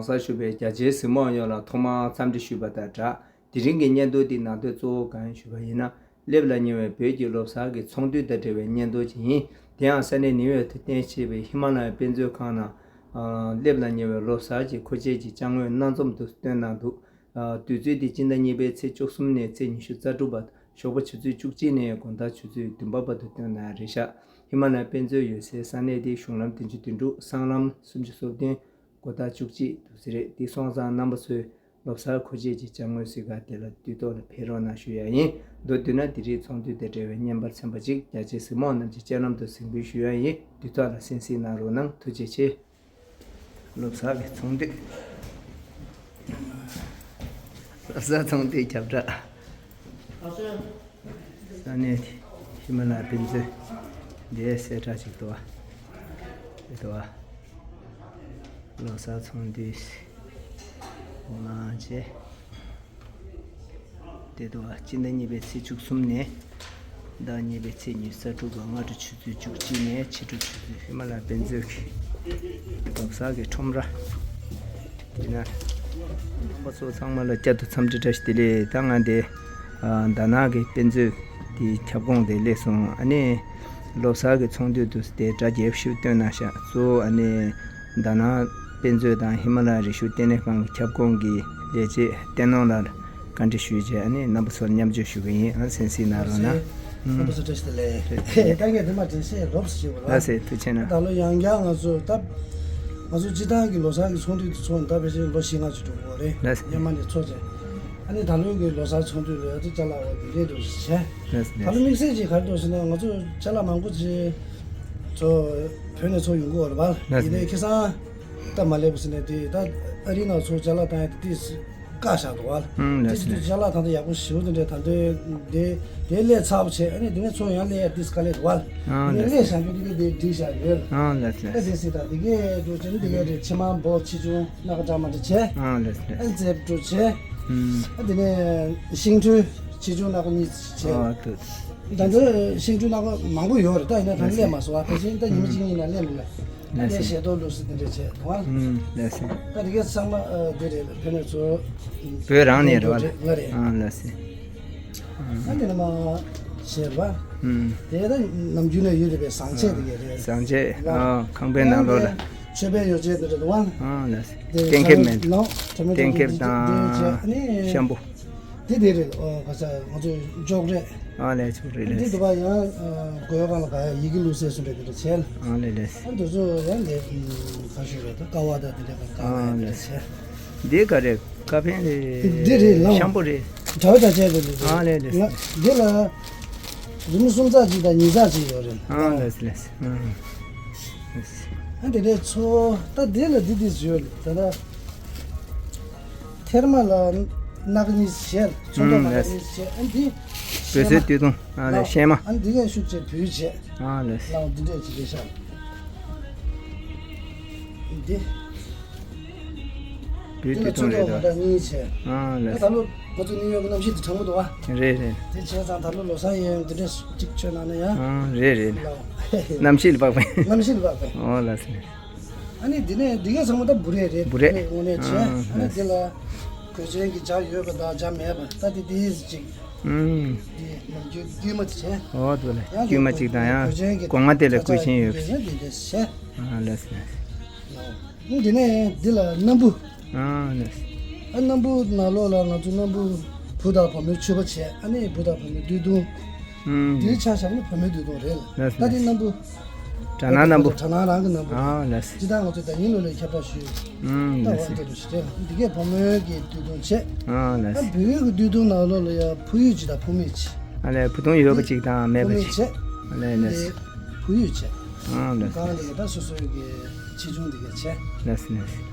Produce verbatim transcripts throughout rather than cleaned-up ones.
གོང་ས་ཞུ་བའི་རྒྱ་ཆེའི་གཟིགས་མོ་ཡོངས་ལ་ཐོག་མར་འཚམས་འདྲི་ཞུས་པ་དང་སྦྲགས། དེ་རིང་གི་བརྙན་ཐུང་འདི་ནང་དོན་གཙོ་བོ་གང་ཡིན་ཞུས་པ་ཡིན་ན། སླེབས་ལ་ཉེ་བའི་བོད་ཀྱི་ལོ་གསར་གྱི་ཚོགས་འདུ་དང་འབྲེལ་བའི་བརྙན་ཐུང་ཅིག་ཡིན། དེ་ཡང་ས་གནས་ནིའུ་ཡོག་ཏུ་རྟེན་བྱས་པའི་ཧི་མ་ལ་ཡའི་དཔེ་མཛོད་ཁང་ནང་། ཨ། སླེབས་ལ་ཉེ་བའི་ལོ་གསར་གྱི་མཁོ་ཆས་ཀྱི་ཅ་དངོས་སྣ་འཛོམས་དུ་བཏོན་གནང་འདུག་ཨ། དུས་ཚོད་འདི་སྤྱི་ཟླ་གཉིས་པའི་ཚེས་བཅུ་གསུམ་ནས་ཚེས་ཉི་ཤུ་རྩ་དྲུག་བར། ཞོགས་པ་ཆུ་ཚོད་བཅུ་གཅིག་ནས་དགོང་དག་ཆུ་ཚོད་བདུན་པ་བར་དུ་བཏོན་གནང་རེད་ཤག་ཧི་མ་ལ་ཡའི་དཔེ་མཛོད་ཡོད་སའི་ས་གནས་དེ་གཞུང་ལམ་བདུན་ཅུ་དོན་དྲུག་སྲང་ལམ་སུམ་ཅུ་སོ་བདུན། དགོང་དག་བཅུ་གཅིག་དུས་ཚོད་རེད། དེ་སོང་ཙང་རྣམ་པ་ཚོས་ལོ་གསར་མཁོ་ཆས་ཀྱི་ཅ་དངོས་གཟིགས་ག་དེ་ལ་དུས་ཐོག་ལ་ཕེབས་རོགས་གནང་ཞུ་ཡ་ཡིན། མདོར་བསྡུས་ན་དེ་རིང་ཚོགས་འདུ་དེ་འབྲེལ་བའི་བརྙན་པར་ཚན་པ་གཅིག་རྒྱ་ཆེའི་གཟིགས་མོ་རྣམས་ཀྱི་སྤྱན་ལམ་དུ་གཟིགས་འབུལ་ཞུ་ཡ་ཡིན། དུས་ཐོག་ལ་གསན་གཟིགས་གནང་རོགས་གནང་། ཐུགས་རྗེ་ཆེ། ལོ་གསར་གྱི་ཚོགས་འདུ། ལོ་གསར་ཚོགས་འདུའི་ཁྱབ་བསྒྲགས། ས་གནས་དེ་ཧི་མ་ལ་ཡའི་དཔེ་མཛོད་འདིའི་གསལ་བསྒྲགས་ཅིག་འདུག་བ། དེ་འདུག་བ། ལོ་གསར་ཚོགས་འདུའི་མང་ཆེ། དེ་དུ་བ། སྤྱི་ཟླ་གཉིས་པའི་ཚེས་བཅུ་གསུམ་ནས་ཟླ་གཉིས་པའི་ཚེས་ཉི་ཤུ་རྩ་དྲུག་གི་སྔ་དྲོ་ཆུ་ཚོད་བཅུ་གཅིག་ནས་ཕྱི་དྲོ་ཆུ་ཚོད། ཧི་མ་ལ་ཡའི་དཔེ་མཛོད་ཀྱི་ལོ་གསར་གྱི་ཁྲོམ་ར། དེ་ན་རྣམ་པ་ཚོ་ཚང་མ་ལ་བསྐྱར་དུ་འཚམས་འདྲི་བཀྲ་ཤིས་བདེ་ལེགས། ད་ང་འདི་ཨ། དྷ་ན་གི་དཔེ་མཛོད་དེའི་ཁྱབ་ཁོངས་དེ་སླེབས་སོང་། ཨ་ནི་ལོ་གསར་གྱི་ཚོགས་འདུ་དུ་དེ་སྒྲ་རྒྱས་ཤིག་བཏོན་གནང་ཤག་གཙོ་བོ་ཨ་ནི། དྷ་ན་དཔེ་མཛོད་དང་ཧི་མ་ལ་ཡ་རི་ཆུ་ལྟེ་གནས་ཁང་གི་ཁྱབ་ཁོངས་ཀྱི་ལས་བྱེད་བསྟན་ནོར་ལགས་བཀའ་འདྲི་ཞུས་རྗེས། ཨ་ནི་རྣམ་པ་ཚོར་མཉམ་སྤྱོད་ཞུ་གི་ཡིན། ཨ། གསན་གཟིགས་གནང་རོགས་གནང་། ཨ། རྣམ་པ་ཚོ་བཀྲ་ཤིས་བདེ་ལེགས། ད་ངས་འདི་མ་དྲན་ཤེས་རོབ་ཞུས་པ་ལ། ལགས་སེ། ཐུགས་རྗེ་ཆེ་གནང་། ད་ལོ་ཡང་བསྐྱར་ང་ཚོ་ད་ང་ཚོ་སྤྱི་བཏང་གི་ལོ་གསར་གྱི་ཚོགས་འདུ་དེ་ཚོགས་ནས་ད་ཕལ་ཆེར་ལོ་བཞི་ལྔ་ཅིག་འགྲོ་གི་ཡོད་རེད། ལགས་སེ། སྔོན་མ་ནས་ཚོགས་བྱས། ཨ་ནི་ད་ལོའི་གི་ལོ་གསར་ཚོགས་འདུ་ལ་ཡ་ད་ཅ་ལག་འོ་དེ་འདྲས་འདུག་བྱས། ལགས་སེ། ད་ལོ་དམིགས་བསལ་གྱིས་ག་རེ་འདུག་ཟེར་ན། ང་ཚོ་ཅ་ལག་མང་པོ་ཅིག་ཚོ་བོད་ནས་ཚོགས་ཡོང་གི་ཡོད་རེད་པ། ལགས་སེ། ཡིན་ནའི་ཁ་སང་ད་མ་སླེབས་ཟེར་ནས་དེ་ད་ཨ་རི་ནང་ཚོགས་ཅ་ལག་བཏང་ཡ་དེ་ཏིས་བཀག་བཞག་འདུག་བ། ཨང་། དེ་ལགས་སེ། ཅི་དུས་ཅ་ལག་ད་ལྟ་ཡག་པོ་ཞེ་པོ་དེ་འདྲས་ད་ལྟ་དེ་དེ་སླེབས་ཚར་བ་བྱས། ཨ་ནི་དེ་ནས་ཚོགས་ཡང་སླེབས་ཡ་ཏིས་དཀའ་ལས་འདུག་བ། ཨང་། ཡིན་ནའི་ལགས་སླེབས་སེ། བཞག་རྒྱུ་དེ་གས་དེ་འགྲིག་བཞག་ཡོད། ཨང་། ལགས་སེ། ཨ་དེ་སྲིད་ད་དེ་གས་འགྲོ་ཅན་དེ་གས་རེད། ཕྱེ་མར་འབོ་ཆེ་ཆུང་སྣ་ཁ་འདྲ་མ་འདྲ་བྱས། ཨང་། ལགས་སེ། ཨ་ལགས་སེ། རྫེབ་འགྲོ་བྱས། ཨུམ། ཨ་དེ་ནས་ཤིང་ཁྲོལ་ཆེ་ཆུང་སྣ་ཁ་གཉིས་བྱས། ཨ་ལགས་སེ། ད་ལྟ་ཤིང་ཁྲོལ་སྣ་ཁ་མང་པོ་ཡོད་རེད། ད་ཡིན་ན་ད་ལགས་སེ། སླེབས་མ་སོང་བ། ཕལ་ཆེར་ད་ཉི་མ་གཅིག་གཉིས་ནང་སླེབས་མི་ལ། ད་ལགས་སེ། ལས་ཞལ་ཏོག་ལུགས་སྲོལ་དེ་འདྲ་བྱས་འདུག་བ། ཨུམ། ལགས་སེ། ད་དེ་གས་ཚང་མ་ཨ་དེ་རེད། བོད་ནས་ཚོ། བོད་རང་ནས་རེད་བ། ང་རེད། ཨ་ལགས་སེ། ཨ་དེ་ནས་མ་བྱས་རེད་བ། ཨུམ། དེ་ད་ནམ་རྒྱུན་ནས་ཡོད་རེད་པས། ཟངས་ཆས་དེ་གས་རེད། ཟངས་ཆས། ཨ། ཁང་པའི་ནང་ལོགས་ལ། མཆོད་པའི་ཡོ་བྱད་དེ་འདྲ་འདུག་བ། ཨ་ལགས་སེ། དེ་གཏན་འཁེལ་མེད། ནོ། གཏན་འཁེལ་དང་ཤམ་བུ། དེ་དེ་རེད། ཨོ། ག་ས་ང་ཚོའི་ཅོག་རེད། ཨ་ལས། ཅོག་རེད། འདི་ལས། འདུག་པ། ཡང་གོས་གང་ལ་ག་ཡ་ཡི་གེ་བླུགས་སའི་སུ་འདྲ་གི་འདྲ་བྱས་ལ། ཨ་ལས་ལས། ཨ་འདི་ཚོ་ཡང་ལས་ཁ་ཤུ་རེད། ད་ཀ་བ་ད་དེ་འདྲ་ག་ག་ཨ་ལས་ལས། བྱས། འདི་ག་རེད། ཀ་ཕན་རེད། འདི་རེད་ལགས། ཤམ་བུ་རེད། གྲྭ་བ་གྲྭ་ཆས་རེད། ཨ་ལས་ལས། ང་འདི་ལ་རི་མོ་གསུམ་ཚེག་གཅིག་དང་ཉིས་ཚེག་གཅིག་ཡོད་རེད། ཨ་ལས་ལས། ཨ་ལས། ཨ་འདི་འདྲའི་ཚོ་ད་འདི་ལ་འདི་འདི་བཟོས་རེད། ད་ད། ཐེར་མ་ལ་སྣ་ཁ་གཉིས་བྱས། ཚོན་མདོག་མ་འདྲ་གཉིས་བྱས། ཨ་འདི་བོད་ཟས་སྟོད་ཐུང་། ཨ་ལས། ཤན་མ། ཨ་འདི་གས་ཤུགས་ཆེ་བུད་བྱས། ཨ་ལས། ལའོ་འདི་འདྲས་ཅིག་རེད་ཤག་འདི་བོད་འདི་ལ་སྟོད་ཐུང་ཚོན་མདོག་རེད་མ་ད། འདྲ་གཉིས་བྱས། ཨ་ལས། ད་ད་ལོ་ང་ཚོ་ནིའུ་ཡོག་གི་གནམ་གཤིས་དེ་གྲང་མོ་འདུག་ཨ། རེད་རེད། དེ་བྱས་ཙང་ད་ལོ་ལོ་གསར་ཡིན། འདི་འདྲས་ཅིག་མཆོད་གནང་ན་ཡ། ཨ་རེད་རེད། ལའོ། གནམ་གཤིས་ལ་དཔག་པའི། གནམ་གཤིས་ལ་དཔག་པའི། ཨོ་ལགས་སེ། ཨ་ནི་འདི་ནས་འདི་གས་ཚང་མ་ད་འབུ་རས་རེད། འབུ་རས། འབུ་རས་དངོས་གནས་བྱས། ཨ་ནི་འདི་ལ་གོས་ཆེན་གྱི་འཇའ་ཡོད་པ་དང་འཇའ་མེད་པ། ད་འདི་དེ་ཅིག་ཨུམ། འདི་ནམ་རྒྱུན་དཀྱུས་མ་དེ་བྱས། ཨོ་དེ་ལ་ཡང་དཀྱུས་མ་གཅིག་དང་། ཡང་གོས་ཆེན་གྱི་སྒོ་ང་དེ་ལ་གོས་ཆེན་ཡོད་པ་ཞིག་འདི་འདྲ་བྱས། ཨ་ལགས་སེ། ཨ་ནི་འདི་ནས་འདི་ལ་སྣམ་བུ། ཨ་ལགས་སེ། ཨ་སྣམ་བུ་ནང་ལོགས་ལ་ང་ཚོ་སྣམ་བུ་བུ་དང་བུ་མོའི་མཆོད་པ་བྱས། ཨ་ནི་བུ་དང་བུ་མོའི་སྟོད་ཐུང་། ཨུམ། དེའི་ཆ་བཞག་ན་བུ་མོའི་སྟོད་ཐུང་རེད་ལ། ལགས་སེ། ད་དེ་སྣམ་བུ། དྲ་སྣང་སྣམ་བུ། དྲ་སྣང་རང་གི་སྣམ་བུ། ཨ་ལགས་སེ། ཅི་ད་ང་ཚོ་ད་ཡིན་ལོ་ལས་ཁྱབ་བསྒྲགས་ཞུས། ཨུམ། ད་ལགས་སེ། འོ་འདི་འདྲ་ཞིག་རེད། འདི་གས་བུ་མོའི་གི་སྟོད་ཐུང་བྱས། ཨ་ལགས་ད་སེ། བུ་ཡུག་གི་སྟོད་ཐུང་ནང་ལོགས་ལ་ཡ་ཕོ་ཡུག་ཅིག་དང་ཕོ་མེད་ཅིག་ཨ་ལས། བུ་ཐུང་ཡོད་པ་ཅིག་དང་མེད་པ་ཅིག་ཕོ་མེད་བྱས། ཨ་ལས་ལགས་སེ། ཕོ་ཡུག་བྱས། ཨ་ལགས་སེ། གང་འདི་གས་ད་སོ་སོའི་གི་ཆེ་ཆུང་འདི་གས་བྱས། ལགས་སེ་ལགས་སེ།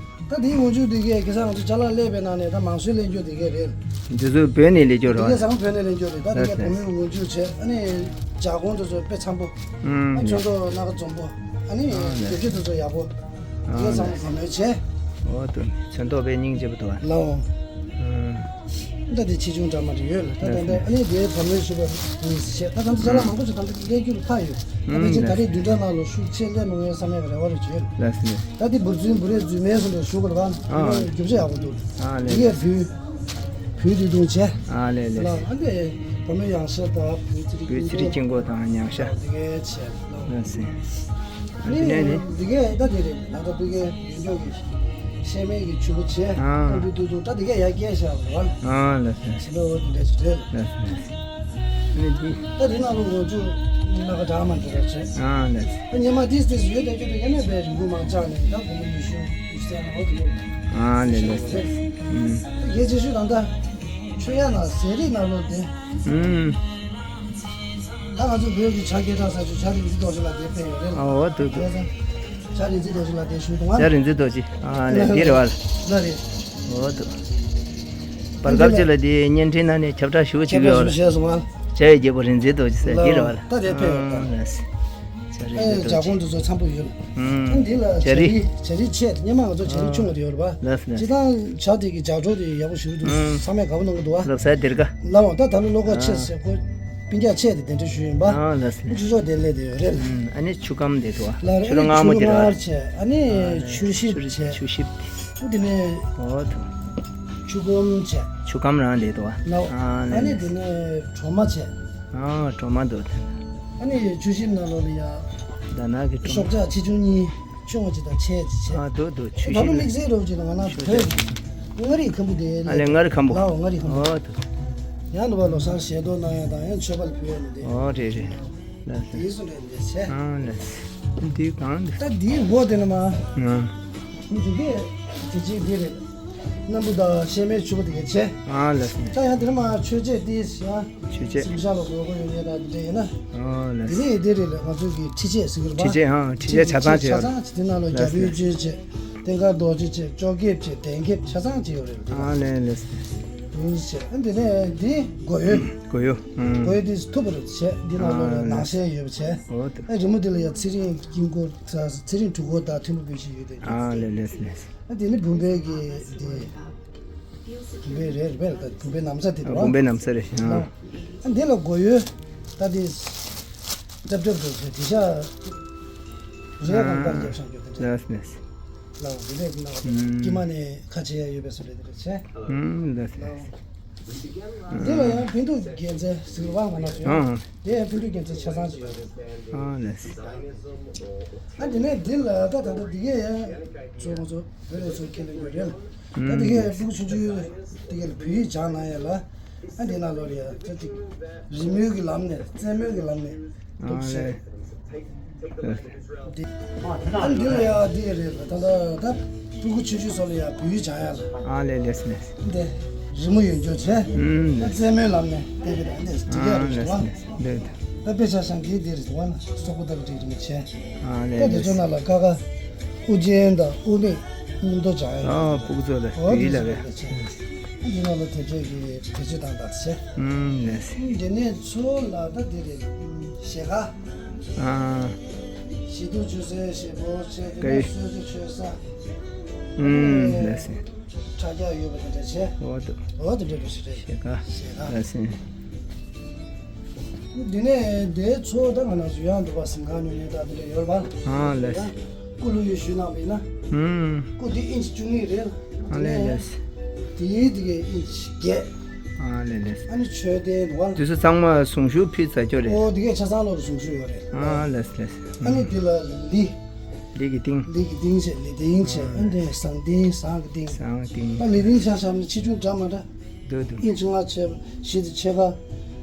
ད་དེའི་འོག་འཇུག་དེ་གས་ཁ་སང་ང་ཚོ་ཅ་ལག་སླེབས་པའི་ནང་ནས་ད་མང་སུ་ལེན་རྒྱུ་དེ་གས་རེད། འདི་ཚོ་བོད་ནས་ལེན་རྒྱུ་རེད་བ། དེ་གས་ཚང་བོད་ནས་ལེན་རྒྱུ་རེད། ད་དེ་གས་བོད་མོའི་འོག་འཇུག་བྱས། ཨ་ནི་ལྗགས་ཁུང་དེ་ཚོ་དཔེ་འཚམ་པོ། ཨུམ། ཨ་ཚོན་མདོག་སྣ་ཁ་འཛོམས་པོ། ཨ་ནི་ཨ་ནི་རྒྱབ་ཕྱི་དེ་ཚོ་ཡག་པོ། དེ་གས་ཚང་མ་བོད་མོའི་བྱས། འོ་དུ་ཚོན་མདོག་དཔེ་སྙིང་རྗེ་པོ་འདུག་བ། ལའོ། ཨུམ། ད་དེ་ཆེ་ཆུང་འདྲ་མ་འདྲ་ཡོད་ལ། ད་ད་ད་ཨ་ནི་དེའི་བར་མའི་ཞུ་བ་གཉིས་བྱས། ད་ད་ཅ་ལག་མང་པོ་ཞིག་ད་ད་སླེབས་རྒྱུ་ལ་ཁག་ཡོད། ད་ཕལ་ཆེར་ད་རེས་བདུན་ཕྲག་ནང་ལ་ཤུགས་ཆེ་སླེབས་མི་ཡོང་བསམ་ཡག་རེ་བ་རེ་བྱས། ལགས་སོ། ད་དེ་འབུར་རྫུན་འབུར་རེ་རྫུན་མེད་སོང་ནས་ཞུ་དགོས་ལ། ཨ། རྒྱུ་ཆ་ཡག་པོ་འདུག་ཨ་ལས། དེ་གས་བུ་བུ་དེ་དུང་བྱས། ཨ་ལས་ལས། ལ་ཨ་ནི་བར་མའི་ཡང་ཤ་དང་བུ་ཚེ་རིང་བུ་ཚེ་རིང་དཀྱིལ་འཁོར་དང་ཡང་ཤ། དེ་གས་བྱས། ལགས་སོ། ཨ་ནི་དེ་ནས་ནི། དེ་གས་ད་དེ་རེད། ད་ལྟ་བུ་གས་ཡོད་འཇོག་གི་ཤ་མེད་ཀྱི་ཆུ་བོ་བྱས། ཨ། ཨ་བུ་དུ་དུ་ད་དེ་གས་ཡར་སྐྱེལ་བཞག་རོགས། ཨ་ལགས་སོ། ཟིན་པའི་འོ་དེ་འདྲ་ཞིག་རེད། ལགས་སོ། ཨ་ནི་འདི། ད་དེ་ནང་ལོ་ངོ་ཅུ་སྣ་ཁ་གྲགས་མ་འགྲོ་བ་བྱས། ཨ་ལགས་སོ། ད་ཉི་མ་དེ་དེ་ཡོད་དེ་ཁྱོད་དེ་ཡ་ནས་པའི་རིན་གོང་མང་ཆགས་ནས་ད་སྒོར་མོ་ཉི་ཤུ་ཉི་ཤུ་རྩ་ལྔ་འོ་དེ་ཡོད། ཨ་ལས་ལས། ཨུམ། ད་གལ་ཆེ་ཤོས་ད་ལྟ་ཆོས་ཡ་ན་ཟས་རིགས་ནང་ལོ་དེ། ཨུམ། ད་ང་ཚོ་བོད་ཀྱི་ཇ་སྐད་གྲགས་ས་ཆུ་ཇ་རིན་འཛིན་རྡོ་རྗེ་ལགས་དེ་ཕེབས་ཡོད་རེད། ཨ་འོ་འདུག་འདུག་ཇ་རིན་འཛིན་རྡོ་རྗེ་ལགས་དེ་ཞུ་འདུག་ང་། ཇ་རིན་འཛིན་རྡོ་རྗེ། ཨ་ལས་འདི་རེད་བ། ལ་རེད། འོ་འདུག་བར་སྐབས་ཅིག་ལ་དེ་བརྙན་འཕྲིན་ནང་ནས་ཁྱབ་བསྒྲགས་ཞུ་ཅིག་ཡོད་རེད། ཁྱབ་བསྒྲགས་ཞུ་བྱས་སོང་ང་། ཇ་ཡི་རྒྱལ་པོ་རིན་འཛིན་རྡོ་རྗེ་ཟེར་འདི་རེད་བ། ད་དེ་ཕེབས་ཡོད་ད། ཨ་ལས། ཇ་རིན་འཛིན་རྡོ་རྗེ། ཨེ་ཇ་ཀོང་དེ་ཚོ་འཚམ་པོ་ཡོད། ཨུམ། འདི་ལ་ཇ་རིན། ཇ་རིན་ཆེ་དེ་སྔོན་མ་ང་ཚོ་ཇ་རིན་ཆུང་བ་དེ་ཡོད་རེད་པ། ལགས་སོ་ལགས་སོ། སྤྱིར་བཏང་ཇ་དེ་གི་ཇ་གྲོགས་དེ་ཡག་པོ་ཞེ་པོ་འདུག་ཨུམ། ཚང་མས་དགའ་པོ་གནང་གི་འདུག་བ། ལགས་སོ་དེར་ཀ་ལའོ་ད་ད་ལོ་བློ་ཁོག་ཆེ་ཟེར་ཁོ་སྤུན་ཀྱག་ཆེ་དེ་དེ་འདྲ་ཞུ་ཡིན་པ། ཨ་ལགས་སོ། ཆུ་ཤོག་དེ་ལས་དེ་ཡོད་རེད། ཨུམ། ཨ་ནི་ཆུ་སྐམ་དེ་འདུག་བ། ལགས་རེད། ཆུ་རོ་མངར་མོ་དེ་རེད་བ། ཆུ་རོ་མངར་བྱས། ཨ་ནི་ཨ་ལས། ཆུ་ཤིབ་བྱས། ཆུ་ཤིབ་དེ། ཨུ་དེ་ནས། འོ་དུ། ཆུ་སྐམ་བྱས། ཆུ་སྐམ་རང་དེ་འདུག་བ། ལའོ། ཨ་ཨ་ནི་ལས། དེ་ནས་གྲོ་མ་བྱས། ཨ་གྲོ་མ་འདུག་དེ། ཨ་ནི་ཆུ་ཤིང་ནང་ལོགས་ལ་ཡ། ད་ནག་གི་ཀྲུང་། སྲོག་ཆགས་ཆེ་ཆུང་གཉིས། ཆུང་བ་ཅིག་དང་ཆེ་ཅིག་བྱས། ཨ་འདུག་འདུག་ཆུ་ད་ལོ་ཤིང་དམིགས་བསལ་རོགས་ཅིག་ལ་ང་ན་ཆུ་བོད་ཤིང་། མངའ་རིས་ཁམ་བུ་དེ་ཨ་ལས་མངའ་རིས་ཁམ་བུ། ལའོ་མངའ་རིས་ཁམ་བུ། ཨོ་འདུག་ཡང་འདུག་བ། ལོ་གསར་ཞལ་ཏོག་གནང་ཡ་དང་ཡང་མཆོད་པ་ལ་ཕུལ་ཡ་ནི་དེ། ཨོ་རེད་རེད། ལགས་སོ། དེ་སུ་རེད་འདི་བྱས། ཨ་ལས། འདི་གང་འདི། ད་འདིའི་མགོ་དེ་ནི་མ། ཨ། འདི་གི་དེ་ཅིག་འདི་རེད། སྣམ་བུ་དང་ཤལ་མའི་ཕྱུ་པ་དེ་ག་བྱས། ཨ་ལགས་སོ། ད་ཡང་དེ་ནི་མ་མཆོད་ཆས་འདི་ཡང་། མཆོད་ཆས། གཟིམ་ཤག་ལ་དགོས་མཁོ་ཡོད་མེད་དང་དེ་འདྲ་ཡིན་ན། ཨ་ལགས་སོ། དེ་ནི་དེ་རེད་ལ་ང་ཚོ་གི་ཁྲི་ཆས་ཟེར་གི་རེད་པ། ཁྲི་ཆས། ཨ་ཁྲི་ཆས་ཆ་ཚང་བྱས་ཡོད་རེད། ཆ་ཚང་བྱས་དེ་ནང་ལ་རྒྱ་བོད་སྤྱོད་ཆས། ལྟེང་དཀར་རྡོ་རྗེ་བྱས། ཅོག་ཀེབ་བྱས། གདན་ཁེབས་ཆ་ཚང་བྱས་ཡོད་རེད་དེ། ཨ་ལས་ལས། ཡིན་བྱས། ཨ་འདི་ནས་འདི་སྒོ་ཡོལ། སྒོ་ཡོལ། ཨང་། སྒོ་ཡོལ་འདི་ཐུབ་པ་རེད་བྱས། འདི་ནང་ལོགས་ལ་ཨ་ནང་གསེས་ཡོད་པ་བྱས། འོ་ད། ཨ་རི་མོ་འདི་ལ་ཡང་ཚེ་རིང་དཀྱིལ་འཁོར། ཚེ་རིང་དྲུག་འཁོར་དང་ཐིམ་ཕུ་དཔེ་ཆ་ཡོད་དེ། ཨ་ལས་ལས་ལས། ཨ་འདི་ནི་བུམ་པའི་གི་འདི། བུམ་པའི་རེད་རེད་པས་ལ། བུམ་པའི་ན་བཟའ་དེ་རེད་པ། བུམ་པའི་ན་བཟའ་རེད། ཨ། ཨ་འདི་ལ་སྒོ་ཡོལ། ད་འདི། ཏྲབ་ཏྲབ་འགྲོ་བྱས་དེ་ཤ། རེད་ཨ། གང་ལྟར་རྒྱབ་ཤ་རྒྱབ་དེ་འདྲ། ལགས་སོ་ལགས་སོ། ལའོ་དེ་འདྲས་ཀྱི་ནང་ལ་ཨུམ། དཀྱིལ་མ་ནས་ཁ་ཕྱེ་ཡ་ཡོད་པའི་བཟོ་འདྲ་དེ་འདྲ་བྱས། ཨུམ་ལགས་སོ་ལགས་སོ། དེ་ལ་ཡང་འཕན་གདུགས་རྒྱལ་མཚན་ཟེར་བ་ང་ན་ཡོད། ཨ། དེ་ཡང་འཕན་གདུགས་རྒྱལ་མཚན་ཆ་ཚང་ཅིག་ཡོད་རེད། ཨ་ལགས་སོ། ཨ་དེ་ནས་འདི་ལ་ད་ད་ལྟ་འདི་གས་ཡང་ཚོ་ང་ཚོ་བོད་ལ་ཚོ་ཁྱེད་ལ་ཡོད་རེད་ལ། ད་འདི་གས་ཕྲུ་གུ་ཆུང་ཆུང་འདི་གས་ལ་བོད་ཡིག་སྦྱང་གནང་ཡ་ལ། ཨ་འདི་ནང་ལོགས་ལ་ཡ་ད་ཅིག་རི་མོའི་གི་ལམ་ནས་རྩེད་མོའི་གི་ལམ་ནས་འདུག་ཨ་ཟེར། ལགས། འདི། ཨ་འདི་ལ་ཡ་འདི་རེད་ལ། ད་ལྟ་ད་ཕྲུ་གུ་ཆུང་ཆུང་ཚོ་ལ་ཡ་བོད་ཡིག་སྦྱང་ཡ་ལ། ཨ་ལས་ལས་ལས། འདི་རི་མོ་ཡོད་འཇོག་བྱས། ཨུམ། ད་རྩེད་མོའི་ལམ་ནས་བལྟས་པ་དང་འདི་འགྲིག་ཡ་རེད་ལ། ལས། ད་དཔེ་ཆ་བཞག་གི་འདི་རེད་འདུག་བ་ན་སོག་པོ་ལྟ་བུ་འགྲིག་རི་མོ་བྱས། ཨ་ལས་ད་འདི་ལས། ཚོ་ནང་ལ་ཀ་ཁ་དབུ་ཅན་དང་དབུ་མེད་མཉམ་དུ་སྦྱང་ཡ། ཨ་ཕྲུ་གུ་ཚོ་ལ་འོ་བོད་ཡིག་འདི་ལ་ཚོ་བས། ལ་བྱས། འདི་ནང་ལ་དེབ་ཆས་ཀྱི་བེད་སྤྱོད་བཏང་དང་བྱས། ཨུམ་ལས། འདི་ནས་ཚོ་ལ་ད་འདི་རེད། ཞལ་ཁ། ཨ། ཞལ་ཏོག་ཅུ་སའི་ཞལ་པོ་བྱས། དེ་ནས་གཡས། གསོལ་ཇ་མཆོད་ས། ཨུམ་ལགས་སོ། ཕྲ་རྒྱག་ཡོད་པ་དེ་འདྲ་བྱས། འོ་ད། འོ་དེ་འདྲ་འདྲ་ཞིག་རེད། ཞལ་ཁ། ཞལ་ཁ། ལགས་སོ། འདི་ནས་དེའི་ཚོ་ད་ང་རང་ཚོ་ཡང་འདུག་པ་གཟིམ་ཁང་ཉོ་ཉོ་ད་དེ་འདྲ་ཡོད་རེད་པ། ཨ་ལགས་སོ། སྐུ་ལུས་ཞུས་གནང་བ་ཡིན་ན། ཨུམ། སྐུ་འདི་ཨིན་ཅི་བཅུ་གཉིས་རེད། ཨ་ལས་ལས། དེའི་དེ་གའི་ཨིན་ཅི་བརྒྱད། ཨ་ལས་ལས། ཨ་ནི་མཆོད་རྟེན་འདུག་པ། དེ་ཚོ་ཚང་མ་གཟུངས་གཞུག་ཕུལ་ཚར་ཡོད་རེད། ཨོ་དེ་གའི་ཆ་ཚང་ལོགས་གཟུངས་གཞུག་ཡོད་རེད། ཨ་ལས་ལས། ཨ་ནི་དེ་ལ་ལི། ལི་གི་ཏིང་། ལི་གི་ཏིང་བྱས། ལི་ཏིང་བྱས། ཨ་ནི་ཟངས་ཏིང་། ཟངས་ཀྱི་ཏིང་། ཟངས་ཏིང་། ད་ལི་ཏིང་ཆ་བཞག་ན་ཆེ་ཆུང་འདྲ་མི་འདྲ། འདུག་འདུག་ཨིན་ཅི་ལྔ་བྱས། བཞི་དེ་ཕྱེད་ཀ་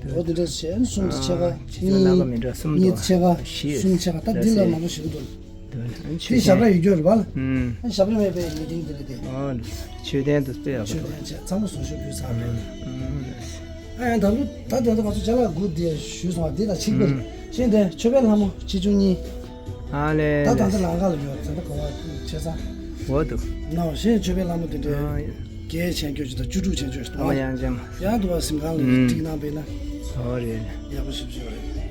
འོ་དེ་འདྲ་བྱས། ཨ་ནི་གསུམ་དེ་ཕྱེད་ཀ་ཨ་ཆེ་ཆུང་སྣ་ཁ་མི་འདྲ་གསུམ་འདུག་གཉིས་དེ་ཕྱེད་ཀ། བཞི། གསུམ་ཕྱེད་ཀ། ད་འདི་ལ་མང་པོ་ཞིག་འདུག་འདུག་ཨ་ནི་དེ་ཞབས་ར་ཡོད་རྒྱུ་རེད་པ། ཨུམ། ཨ་ཞབས་ར་མེད་པའི་ལི་ཏིང་དེ་རེད་དེ། ཨ་མཆོད་རྟེན་དུ་དཔེ་ཡག་པོ་འདུག་མཆོད་རྟེན་བྱས། ཚང་མ་གཟུངས་གཞུག་ཕུལ་ཚར་རེད། ཨུམ། ཨ་ཡང་ད་ལོ་ད་ལྟ་ང་ཚོ་ཅ་ལག་དགུ་དེ་ཞུས་སོང་བ། འདི་དང་གཅིག་པ་རེད། ཨུམ། གཞན་དེ་མཆོད་པའི་ལྷ་མོ་ཆེ་ཆུང་གཉིས། ཨ་ལས་ད་ད་ལྟ་ལས། ལམ་ཁ་ལ་ཡོད། ད་ལྟ་ག་བ་ཆེ་ཚང་། འོ་འདུག་ནའོ་གཞན་མཆོད་པའི་ལྷ་མོ་དེ་འདྲའི་ཨ་བརྒྱད་ཆེན་སྐྱོ་ཅིག་དང་བཅུ་དྲུག་ཆེན་སྐྱོ་ཞིག་འདུག་ཨ་ཡང་ཅན་མ། ཡང་འདུག་པ་གཟིམ་ཁང་ལ་ཨུམ། བསྒྲིགས་གནང་པས་ན། འོ་རེད། ཡག་པོ་ཞེ་པོ་ཅིག་ཡོད་རེད།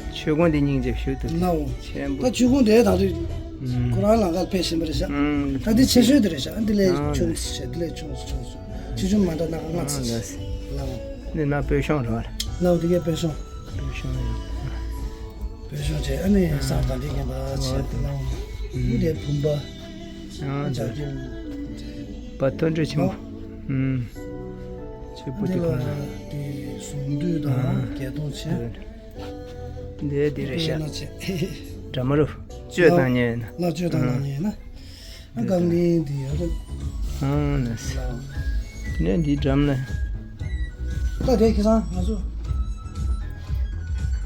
མཆོད་ཀོང་འདི་སྙིང་རྗེ་ཞུ་ཐུབ། ནའོ། ཆེན་པོ། ད་མཆོད་ཀོང་དེ་ད་རེས་ཨུམ། ཁོ་རང་ལམ་ཁ་ཕེབས་བཞིན་པ་རེད་ཤག་ཨུམ། ད་འདི་ཆེ་ཤོས་དེ་རེད་ཤག་ཨ་འདི་ལས་ཨ་ཆུང་སུ་བྱས། འདི་ལས་ཆུང་སུ་ཆུང་སུ། ཆུ་ཆུ་མ་འདྲ་ན་ང་ཨ་ཚིག་ལགས། ལའོ། ནི་ན་པོད་ཤོང་རོ། ལའོ་དེ་གའི་པོད་ཤོང་། པོད་ཤོང་ཡོད། པོད་ཤོང་བྱས་ཨ་ནི་ཨ་སང་དང་དེ་གན་པ་ཨ་བྱས་ལའོ། ཨུ་དེ་བུམ་པ། ཨ་ལྗགས་ཀྱི་བ་ཐོན་འདྲ་ཆེན་པོ། ཨུམ། ཆེ་པོ་དེ་གང་ལ་དེ་གཟུངས་འདུས་དང་ཨ་བརྒྱད་སྟོང་བྱས། འདི་འདི་རེད་ཤག་ན་ཆེ། འདྲ་མ་རུ། གཅོད་བཏང་ཉེ་ཡིན་ན། ལ་གཅོད་བཏང་ན་ཉེ་ཡིན་ན། ཨ་སྒང་ལིང་འདི་ཡོད་རེད། ཨང་ལས། དེ་ནས་འདི་འགྲམ་ལ། ད་དེ་ཁྱེད་ཚང་ང་ཚོ།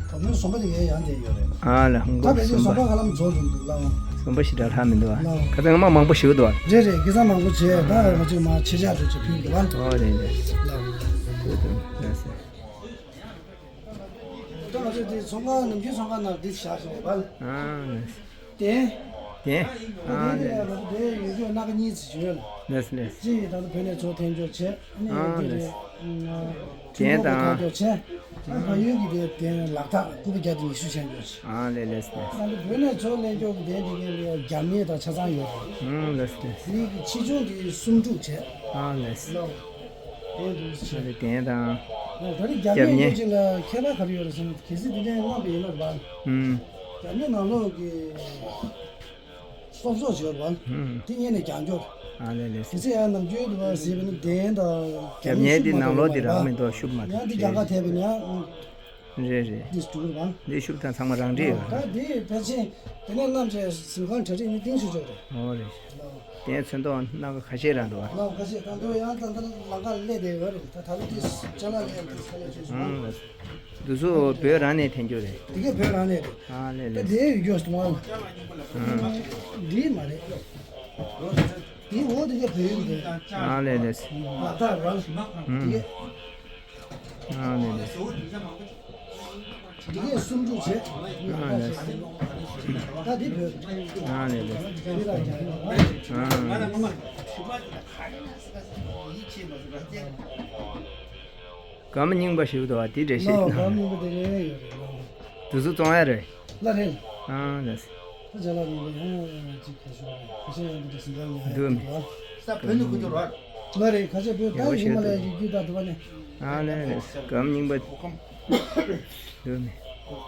ད་མོའི་ཟོམ་པ་དེ་ཡང་ཡང་དེ་ཡོད་རེད། ཨ་ལ་ཧུང་ད་གོ་བལ་ཆེ་ཟོམ་པ་ཟོམ་པ་ཧ་ལམ་རྫོགས་འགྲོ་འདུག་ལ། ཟོམ་པ་ཞེ་དྲག་ལྷག་མི་འདུག་ཨ། ལ། ཁ་སང་མ་མང་པོ་ཞིག་འདུག་ཨ། རེད་རེད་ཁྱེད་ཚང་མང་པོ་བྱས་ད་ང་ཚོ་མ་ཆེ་ཆག་འགྲོ་ཆེ་ཕུལ་འདུག་ཨ། ཨོ་རེད་རེད། ལ། ལ། ད་ང་ཚོས་དེ་ཚོང་ཁང་ནམ་རྒྱུན་ཚོང་ཁང་ནང་འདི་བཞག་བཞིན་རེད་པ། ཨང་། དེ། དེ། ཨ་ཨང་། དེ་ནས་ང་ཚོ་དེ་ཡོད་རྒྱུ་སྣ་ཁ་གཉིས་ཙམ་ཡོད་ལ། ལེས་ལེས། གཅིག་ད་ལྟ་བོད་ནས་ཚོ་འཐེན་འཇོག་བྱས་ཨ་ནི་ཨང་ཡོད་ལེས། རྒྱུ་རེད། ཨང་། དེ་ཐུན་མོང་གི་ཐག་གཏོགས་བྱས་ཨ་ཕ་ཡུལ་གྱི་དེ་དེ་ལག་རྟགས་སྐུད་པ་བརྒྱ་དང་ཉི་ཤུ་ཆད་འཇོག་བྱས། ཨང་ལེས་ལེས་ལེས། ད་ལྟ་བོད་ནས་ཚོ་ལེན་འཇོག་གི་དེ་འདི་གའི་ལ་རྒྱབ་གཉེར་དང་ཆ་ཚང་ཡོད་རེད། ཨང་ལེས་ལེས། མི་གི་ཆེ་ཆུང་དེ་གསུམ་དྲུག་བྱས། ཨང་ལེས། ལོ། དེ་འདུག་ཟེར། ད་ལྟ་དེ་དང་། ད་རེས་རྒྱབ་གཉེར་ཡོད་ཅིག་ལ་ཁྱད་པར་ག་རེ་ཡོད་རེད་ཟེར་ན་གལ་སྲིད་དེ་འདྲའི་མངགས་པ་ཡིན་ན་རེད་པ། ཨུམ། རྒྱབ་གཉེར་ནང་ལོགས་ཀྱི་སྲོག་ཆགས་ཡོད་རེད་པ། ཨུམ། དེ་གཉེར་ནས་རྒྱག་རྒྱུ། ཨ་ལེ་ལེ། གལ་སྲིད་ཡང་ནམ་རྒྱུན་དུ་བ་ཟེར་བ་ནི་གདན་དང་རྒྱབ་གཉེར་དེ་ནང་ལོགས་དེ་རག་མི་འདུག་ཤུབ་མ་ཐག་ཡང་དེ་རྒྱ་གར་ཐེབས་པ་ནི་ཡང་། རེད་རེད། འདི་སུ་རེད་པ། འདི་ཤུབ་དང་ཚང་མ་རང་འདྲེས་ཡོད་རེད། ད་དེ་ཕལ་ཆེར་དེ་ནས་བསྣམས་བྱས་གཟིམ་ཁང་གྲ་སྒྲིག་ནི་གཏིང་ཤུགས་ཆོག་རེད། ཨོ་རེད། དེ་ཚོན་མདོག་སྣ་ཁ་ཁ་ཤས་རང་འདུག་ཨ། ལག་ཁ་ཤས་ད་དུང་ཡང་ད་ལྟ་ལམ་ཁ་སླེབས་བསྡད་ཡོད་རེད། ད་ད་ལོ་དེ་ཅ་ལག་ལེན་དུས་ཁ་ལས་ཆོད་སོང་། ཨང་། འདི་ཚོ་བོད་རང་ནས་འཐེན་རྒྱུ་རེད། དེ་ག་བོད་རང་ནས་རེད། ཨ་ལེ་ད་ལེ། དེ་ཡོད་རྒྱུ་སྟོང་ཨ། ཨང་། འདི་མ་རེད། དེ་འོ་དེ་ག་བོད་ཡིན་རེད། ཨ་ལེ་ལེ། ལག་རྟགས་རང་། ཨང་། དེ་ག་ཨ་ནི་ནི། འདི་གས་སུམ་ཅུ་བྱས། ཨ་ནི། ད་འདི་བོད། ཨ་ནི་ནི། འདི་ལ་རྒྱ་ཡོད། ཨ། སྒམ་རྙིང་པ་ཞིག་འདུག་བ་དེ་འདྲ་ཞིག་ལོ་སྒམ་རྙིང་པ་དེ་རེད་ཡོད་རེད་ལོ། དུས་ཚོད་བཙོང་ཡ་རེད། ལ་རེད། ཨ་ནི། ད་ཅ་ལག་ཡིན་པ་ཡང་ཅིག་ག་ཤོག་རེད། ཁ་ཤས་ཡང་འདི་འདྲ་ཟིན་ཙང་ཡང་འདུག་མི། ད་བོད་ནས་ཁུ་ཚུར་བ། ལ་རེད། ཁ་ཤས་བོད་ད་ཡིན་མ་ལས་ཀྱི་རྒྱུད་ད་འདུག་བ་ནས། ཨ་ལས་རེད། སྒམ་རྙིང་པ་འདུག་མི།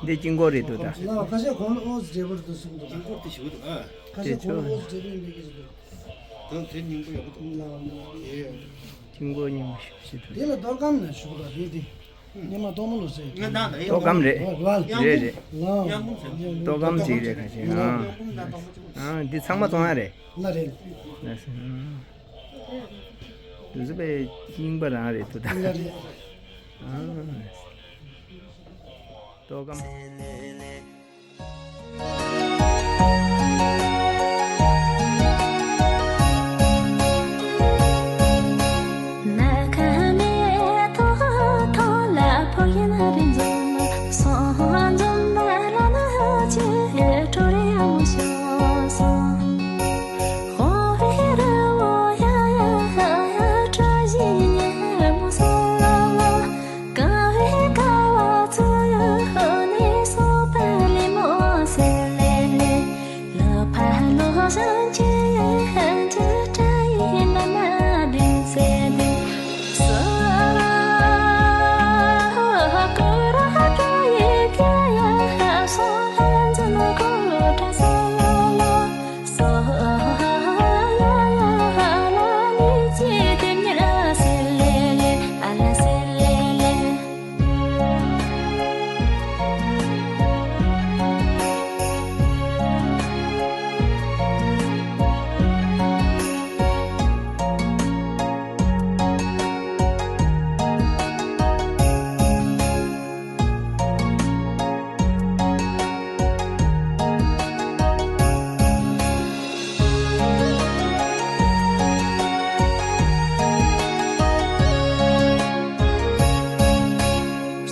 འདི་དཀྱིལ་འཁོར་རེད་འདུག་ད། ལ་ཁ་ཤས་གོང་ལ་ཨོ་ཙི་འབྲས་བུ་རེད་འདུག་གསུངས་འདུག་དཀྱིལ་འཁོར་དེ་ཞུ་གི་འདུག་ཨ། ཁ་ཤས་གོང་ལ་ཨོ་ཙི་འབྲས་བུ་ཡིན་པའི་གི་རེད་འདུག་ད་དེ་རྙིང་པ་ཡག་པོ་འདུག་ལ་ཡེ། དཀྱིལ་འཁོར་རྙིང་པ་ཞིག་ཞིག་འདུག་དེ་ལ་གཏོར་སྒམ་ནས་ཞུ་གི་འདུག་རེད་དེ། སྔོན་མ་གཏོར་མ་ལོ་ཟེར་གྱི། གཏོར་སྒམ་རེད། ལ་རེད་རེད། ལ། གཏོར་སྒམ་ཅིག་རེད་ཁ་ཤས། ཨ། ཨ་འདི་ཚང་མ་བཙོང་ཡ་རེད། ལ་རེད། ལ་སེ། ཨ། དུས་ཚོད་པའི་རྙིང་པ་རང་རེད་འདུག་ད། ལ་རེད། ཨ། གཏོར་སྒམ།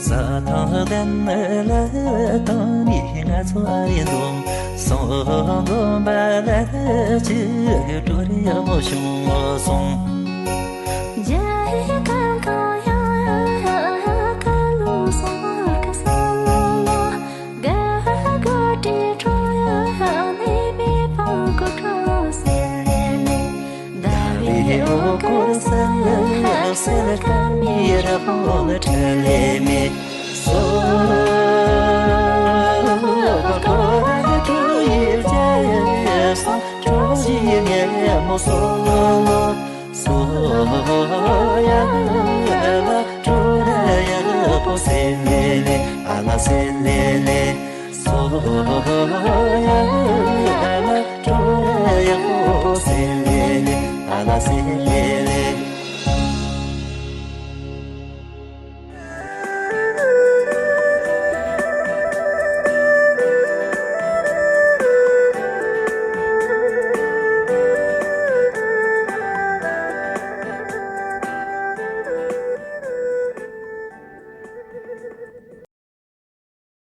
ས་ཐང་ལྡན་ལ་དང་ནི་ང་ཚོ་ཨ་རི་འཛོམས་སོང་། འཛོམས་པ་ལ་ཅི་འགྲོ་རེ་མོ་བྱུང་སོང་། རྒྱ་ཡི་ཁང་ཁང་ཡང་ཡང་ཁ་ལུ་སོང་ཁ་ས་ལ་ལ། དགའ་དགའ་དྲི་བྲོ་ཡང་ནི་མི་ཕམ་ཀུ་ཁྲོ་སེ་ལེ་ལེ། ཟླ་བའི་འོད་སྐོར་ས་ལ་ལ།